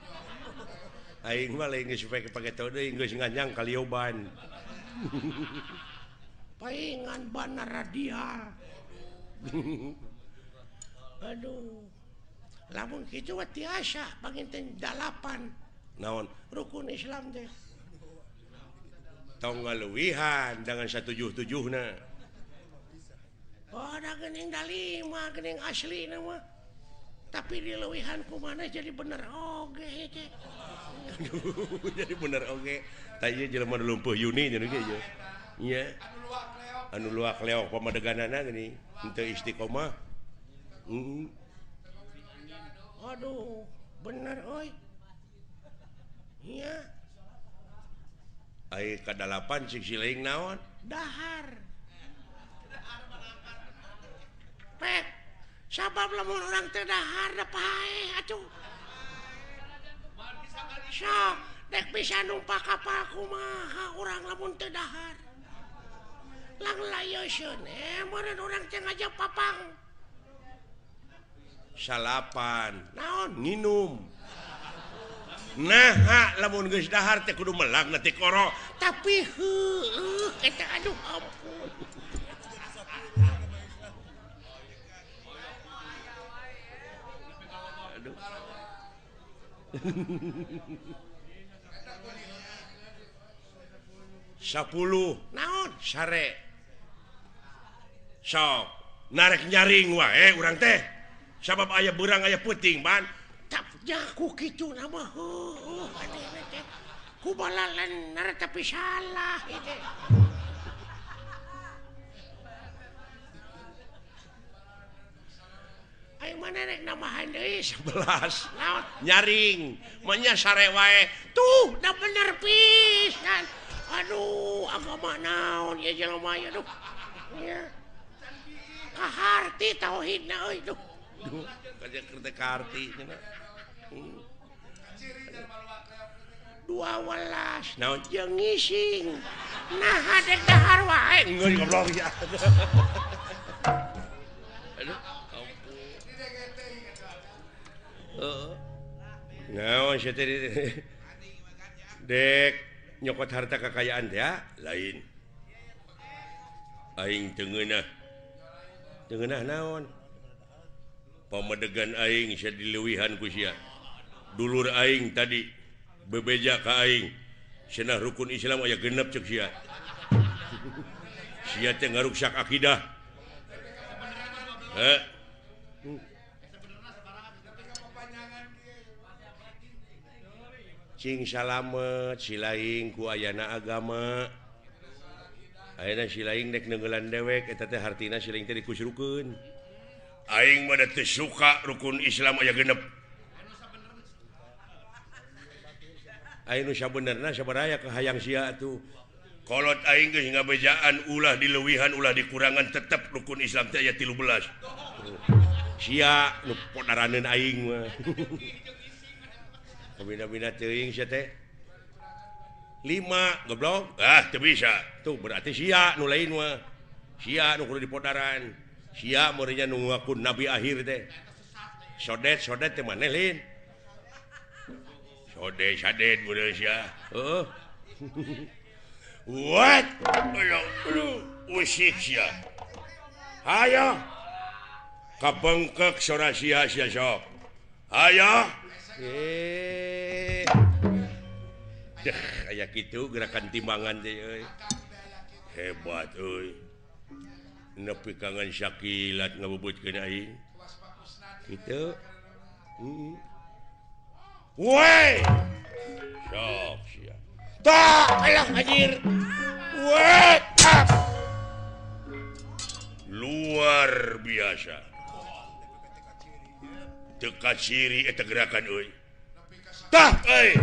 Aing mah lain geus poe paketo deui geus nganyang ka lioban. Paingan bana radial. Aduh. Lamun kitu mah tiasa panginten 8. Naon? Rukun Islam teh. Tong ngaluwihan dengan 177na. Oh, da geuning da 5 geuning aslina mah. Tapi dileuwihan kumaha jadi bener oge teh. Aduh, jadi bener oge. Tah ieu jelema nu lumpuh Yuni nya ge ieu. Nya. Anu luak leok pamadeganana geuning henteu istiqomah. Heeh. Aduh, bener euy. Iya. Ai ka-8 cik siling naon? Dahar. Pek. Sabab lamun urang teu dahar da paeh atuh. Sok, dek bisa numpak kapal kumaha urang lamun teu dahar. Lang layoseun meureun urang teh ngajak papang. 9. Naon? Nginum. Nah, lamun geus dahar teh kudu melak na tikoro. Tapi heueuh eta aduh ampun. Aduh. 10 naon sare. Sok, narek nyaring wae urang teh. Sabab aya beurang aya peuting ban. Jaku kitu nama heueuh teh ku balalener tapi salah ieu teh. Ayo mana rek nambahan deui 11. Naon? Nyaring, mah nya sare wae. Tuh, da bener pisan. Aduh, agama naon ieu jelema ieu aduh. Nya. Kaharti tauhidna euy duh. Duh, kaja keur teh kaharti cenah. 12 naon jeung ngising nah dek dahar wae geus goblok ya. Aduh ampun. Heeh. Naon sia teh dek nyokot harta kekayaan teh lain. Aing teu ngeunah. Teu ngeunah naon? Pamedegan aing sia dileuwihan ku sia. Dulur aing tadi bebeja ka aing cenah rukun Islam aya genep ceuk sia. Sia teh ngaruksak akidah. Heh. Cing salamet silaing ku ayana agama. Ayeuna silaing dek neungeulan dewek eta teh hartina silaing teh dikusrukeun. Aing mah da teu suka rukun Islam aya genep. Aing nu sabenerna sabaraya kahayang sia atuh. Kolot aing geus ngabejaan ulah dileuwihan ulah dikurangan tetep rukun Islam teh aya 13. Sia nu podaraneun aing mah. Kabina-bina teuing sia teh. 5 goblok. Ah teu bisa. Tuh berarti sia nu lain mah. Sia nu kudu dipodaran. Sia meureunnya nu ngaku nabi akhir teh. Sodet-sodet teh maneh lain. Sode sadet meureun sia. Heeh. What? Aduh, usik sia. Hayo. Kabengkek sora sia sia sok. Hayo. Deh, aya kitu gerakan timbangan teh euy. Hebat euy. Nepi kangen sakilat ngabubutkeun aing. Kitu. Heeh. Woi. Sok sia. Tak alah anjir. Woi. Luar biasa. Teu kaciri eta gerakan euy. Tah euy.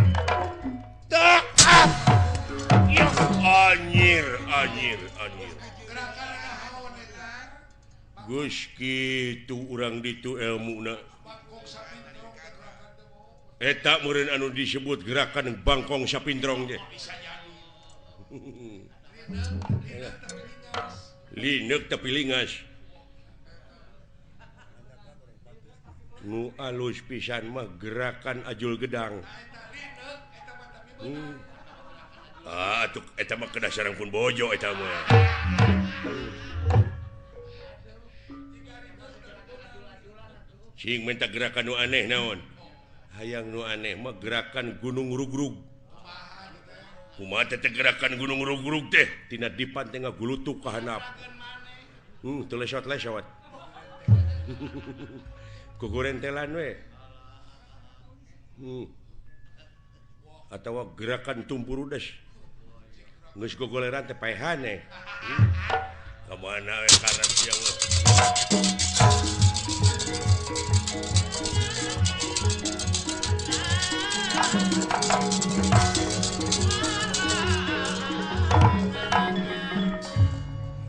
Tah. Ya anjir, anjir, anjir. Geus kitu urang ditu elmuna. Eta meureun anu disebut gerakan bangkong sapintrong teh. Lineuk tapi lingas. Nu alus pisan mah gerakan ajul gedang. Ah atuh eta mah kedah sareng pun bojo eta mah. Cing minta gerakan nu aneh naon? Hayang nu aneh mah gerakan gunung rugrug. Kumaha teh gerakan gunung rugrug teh? Tina dipan teh ngagulutuk ka handap. Teu lesot-lesot. Kugurentelan we. Atawa gerakan tumpurudes. Geus gogoleran teh paehan eh. Ka mana we karep sia mah.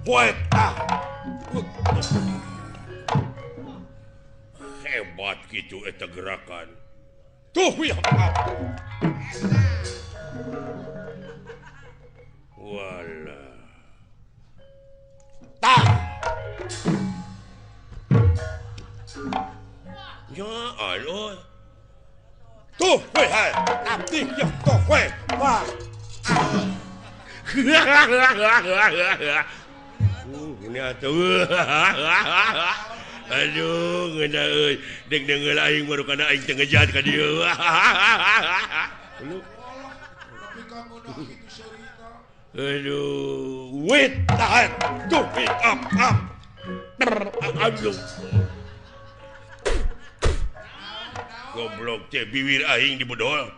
Wait, ah. Hebat gitu eta gerakan. Tuh ya. Wala. Tah. Ya Allah. Tuh, weh, hai. Abdi ya tuh, weh. Wah. Ini atuh. Aduh, ngeunah euy. Deg deungeul aing baru kana aing teu ngejat ka dieu. Aduh, wait, tahan. Tuh, wait, up, up. Aduh. Goblok teh bibir aing dibedol.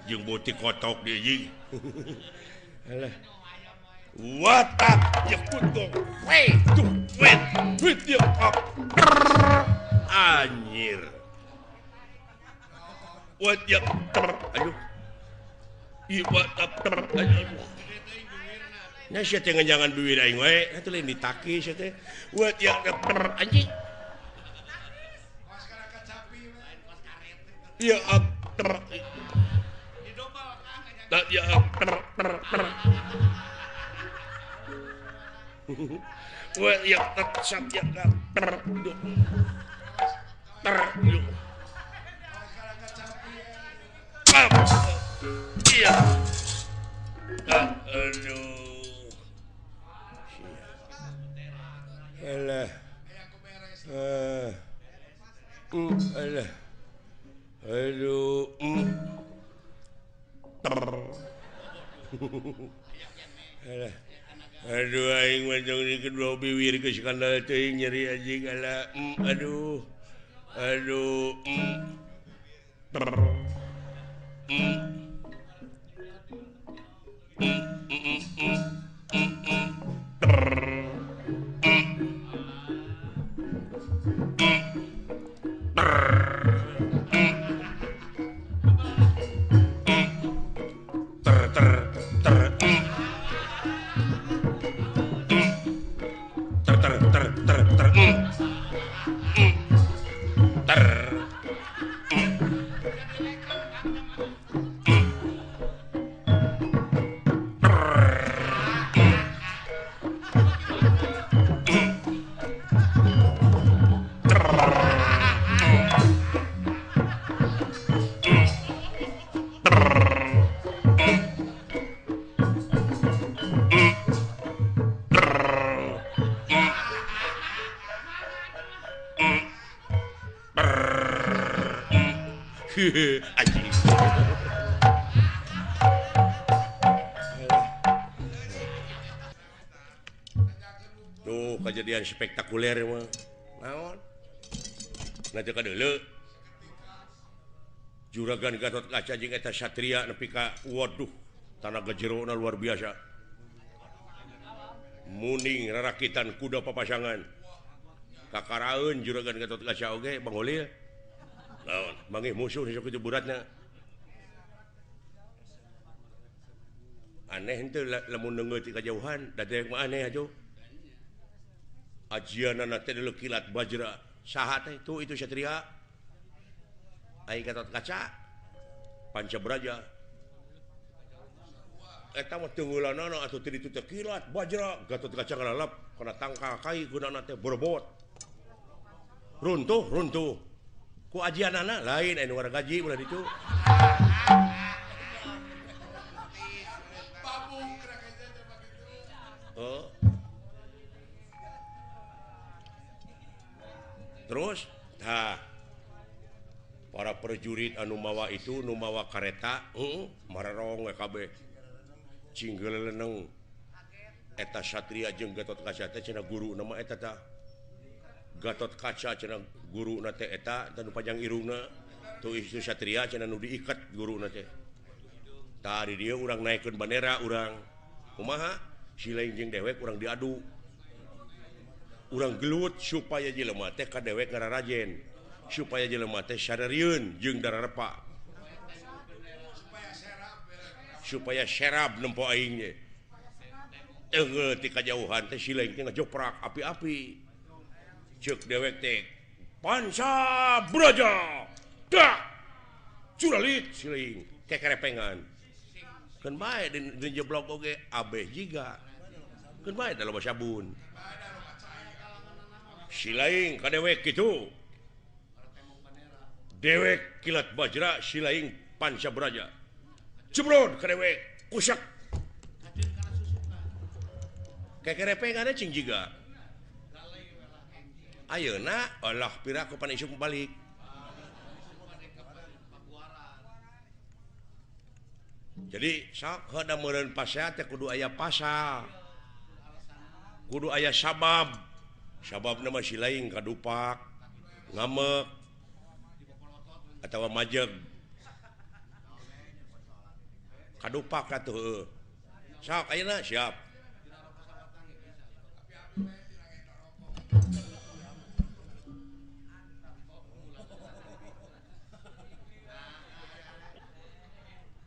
Jeung beutik kotok di anjing. Alah. What up? Ya kutung. Wait, tuh, wait, wait, ya up. Anjir. What ya? Aduh. Ih, what up? Aduh. Nya sia teh ngejangan bibir aing wae, atuh lain ditaki sia teh. What ya? Anjing. Ya up. ya ter ter. Wa ya tat ya ter ter. Iya. Aduh. Alah. Alah. Aduh. Alah. Aduh aing mah jong di kedua biwir geus skandal teuing nyeri anjing alah. Aduh. Aduh. Anjing. Tuh kejadian spektakuler mah. Naon? Nah teu kadeuleu. Juragan Gatot Kaca jeung eta Satria nepi ka waduh, tanaga jerona luar biasa. Muning rarakitan kuda papasangan. Kakaraeun Juragan Gatot Kaca oge Bang Holil. Naon, manggih musuh sok kitu beratna. Aneh henteu lamun neungeut ti kajauhan, da dewek mah aneh atuh. Ajianana teh deuleu kilat bajra. Saha teh tuh itu Satria. Aing Gatot Kaca. Panca Braja. Eta mah teungeulanana atuh teu ditu teh kilat bajra. Gatot Kaca ngalalap kana tangkal kai gunana teh borbot. Runtuh, runtuh. Ku ajianana lain anu gaji ulah ditu. Oh. Terus tah para prajurit anu mawa itu nu mawa kareta, mararong we kabeh. Cinggeleneng eta Satria jeung Gatot Kaca teh cenah guru nama eta tah. Gatot Kaca cenah guruna teh eta tanu panjang irungna tuh itu Satria cenah nu diikat guruna teh. Tah di dieu urang naikeun bandera urang. Kumaha? Si lain jeung dewek urang diadu. Urang gelut supaya jelema teh ka dewek ngararajen. Supaya jelema teh sadarieun jeung dararepa. Supaya serab nempo aing ge. Teunggeul ti kajauhan teh si lain teh ngajoprak api-api. Cek dewek teh Panca Braja dak curalit siling kekerepengan keun bae di jeblok oge abeh jiga keun bae da loba sabun silaing ka dewek kitu dewek kilat bajra silaing Panca Braja jebrod ka dewek kusak kekerepengan cing jiga ayeuna Allah pira ku pan isuk balik. Jadi sok heuda meureun pasea teh kudu aya pasal. Kudu aya sabab. Sababna mah si lain kadupak, ngamek atawa majeg. Kadupak atuh heueuh. Sok ayeuna siap.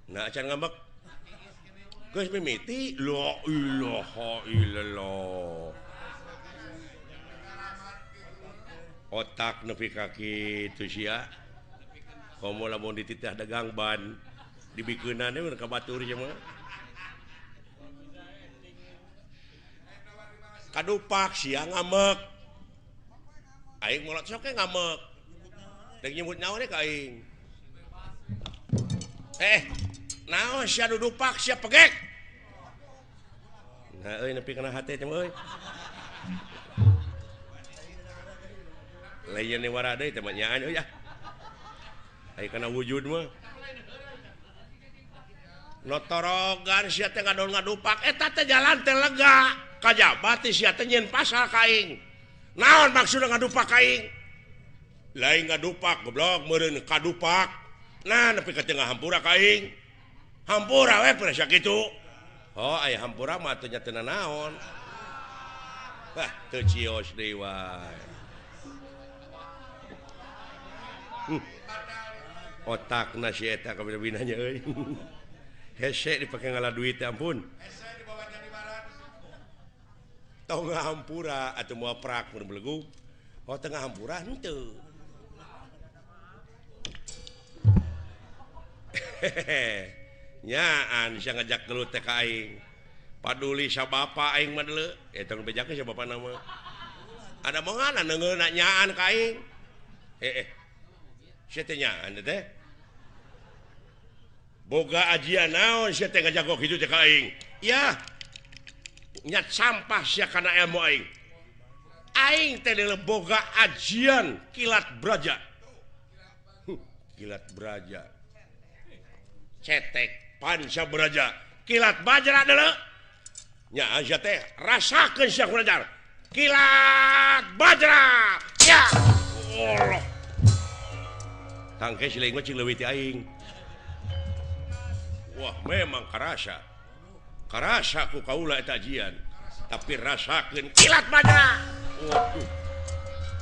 Nah, acan ngambek. Geus mimiti la ilaha illallah. Otak nepi ka kitu sia. Komo lamun dititah dagang ban. Dibikeunana we ka batur ieu mah. Kadupak sia ngamek. Aing molot sok ge ngamek. Rek nyebut naon ka aing. Naon sia dudupak sia pegek. Nah euy nepi kana hate teh euy. Lain ni wara deui teh mah nyaan euy ah. Aya kana wujud mah. Notorogan sia teh ngadon ngadupak eta teh jalan teh lega. Kajaba teh sia teh nyieun pasal ka aing. Naon maksudna ngadupak ka aing? Lain ngadupak goblok meureun kadupak. Nah nepi ka tengah hampura ka aing. Hampura we pernah sakitu. Oh aya hampura mah atuh nya teu nanaon. Wah teu cios deui wae. Otakna si eta kabina-binanya euy. Hese dipake ngala duit teh ampun. Hese dibawa jadi barat. Tong hampura atuh moal prak mun belegug. Oh tengah hampura henteu. Nyaan sia ngajak gelut teh ka aing. Paduli sa bapa aing mah deuleu. Eta nu bejakeun sa bapana mah. Ada mongan neungeuna nyaan ka aing. Sia teh nyaan teh. Boga ajian naon sia teh ngajago kitu teh ka aing. Yah. Nyat sampah sia kana ilmu aing. Aing teh deuleu boga ajian kilat braja. Kilat braja. Cetek panca braja. Kilat bajra deuleu. Nya sia teh rasakeun sia ku ajar. Kilat bajra. Ya. Allah. Tangke si lain mah cing leuwih ti aing. Wah memang karasa. Karasa ku kaula eta ajian. Tapi rasakeun kilat bajra. Waduh.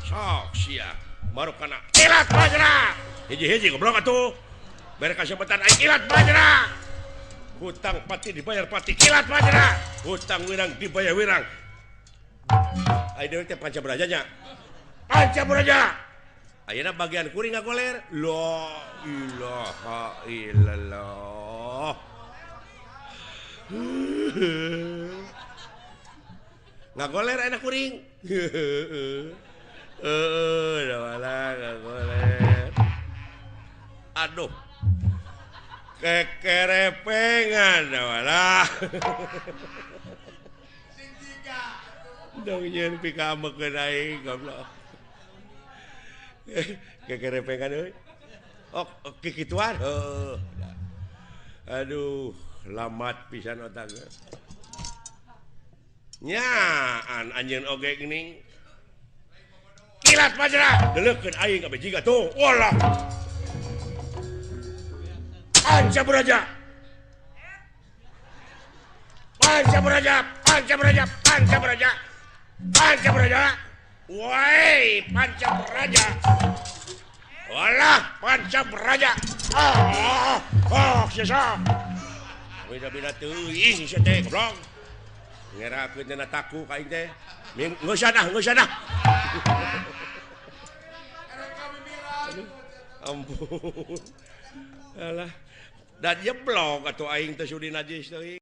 Sok sia baru kana kilat bajra. Hiji-hiji goblok atuh. Bere kasepetan aing kilat bajra. Hutang pati dibayar pati kilat bajra. Hutang wirang dibayar wirang. Aing deui teh panca braja nya. Panca braja. Ayeuna bagian kuring ngagoler. La ilaha illallah. Ngagoler ayeuna kuring. Heueuh, da ngagoler. Aduh. Kekerepengan da. Sing jiga. Dong nyeun pikamekeun aing goblok. Kekerepengan euy. Oh, kikituan. Heuh. Aduh, lamat pisan otak. Nyaan anjeun oge geuning. Kilat bajra, deuleukeun aing kabeh jiga tuh. Walah. Panca braja. Panca braja, panca braja, panca braja. Panca braja. Woi, panca braja. Walah, panca braja. Ah, oh, sesa. Beda-beda teuing sia teh goblok. Ngerakeun dina taku ka aing teh. Geus ah, geus ah. Ampun. Alah, dan jeblok atuh aing teh sudi najis teuing.